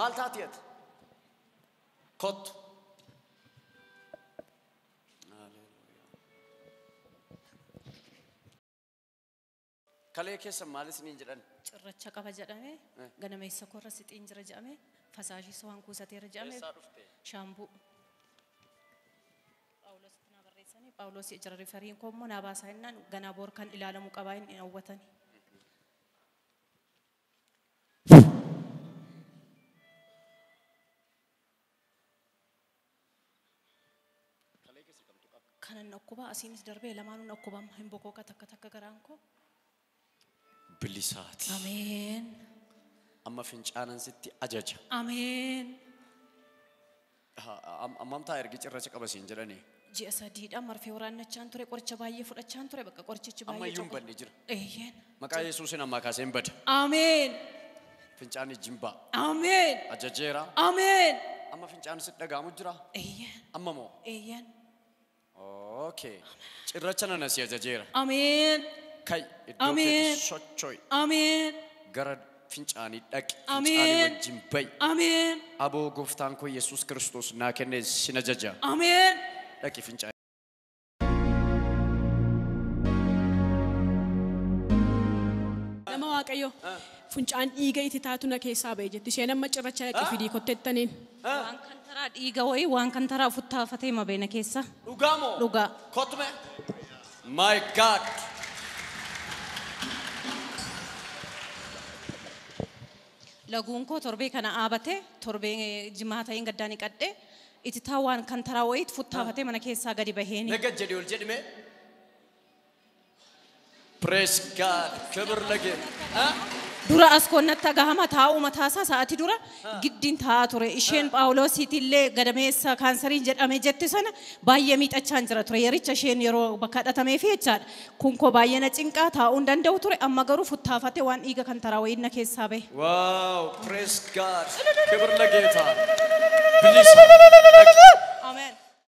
Maal taati ati? Kottu. Kalee keessa maal isiniin jedhan? Cirracha qaba jedhame, ganameessa korra sixiin jira jedhame, fasaashii waan kuusateera jedhame. Eessaa dhufte? Shaambuu. Phaawulositti naa barreessanii, Phaawulos jira rifariin koo immoo naa baasaa jennaan ganaa boor kan ilaalamu qabaa hin hawwatani. Kanan dhukkuba asiinis darbee lamaanuun dhukkubama hin boqooqa takka takka garaan koo. Bilisaati. Ameen. Amma fincaanan sitti ajaja. Ameen. Ammamtaa ergi cirracha qaba siin jedhanii. Ji'a sadiidha marfee waraannachaan ture qoricha baay'ee fudhachaan ture bakka qorichichi Amma baay'ee iyyuu hin coqa. badne jira. Eeyyeen. Maqaa Yesuusin ammaa kaasee hin bada. Ameen. Fincaan ijjiin ba'a. Ameen. Ajajeera. Ameen. Amma fincaan sitti dhaga'amu jira. Eeyyeen. Amma moo? Eeyyeen. Okay. Cirracha nana si ajajeera. Ameen. Kai iddoo Ameen. keetti socho'i. Ameen. Gara fincaanii dhaqi. Ameen. Fincaanii wajjin ba'i. Ameen. Aboo gooftaan koo Yesuus Kiristoos naa kenne sin ajaja. Ameen. Dhaqi fincaanii. Nama Waaqayyo funcaan dhiiga itti taatu na keessaa ba'e jetti. Isheen amma cirracha dhaqee fidii kottettaniin. Waan kan taraa dhiiga wayii waan kan taraa futtaafatee mabeena keessa. Dhugaa moo? Dhugaa. Kottu mee? My God. Laguun koo torbee kana dhaabatee torbee jimaa ta'een gaddaan dhiqadhee itti taa waan kan taraa wayii futtaafatee mana keessaa gadi baheeni. Nagad jedhi ol jedhi mee? Praise God. ክብር ለጌታ። Dura as koonnatti agahama taa'uu mataasaa sa'aatii dura giddiin taa'aa ture. Isheen Phaawulosiitillee gadameessa kaansariin jedhame jette sana baay'ee miidhachaan jira ture. Yericha isheen yeroo bakka dhatameef jechaadha. Kun koo baay'ee na cinqaa taa'uu hin danda'u ture. Amma garuu futtaafatee waan dhiiga kan taraa wayii na keessaa bahe. Wow, praise God. ክብር ለጌታ። Bilisa.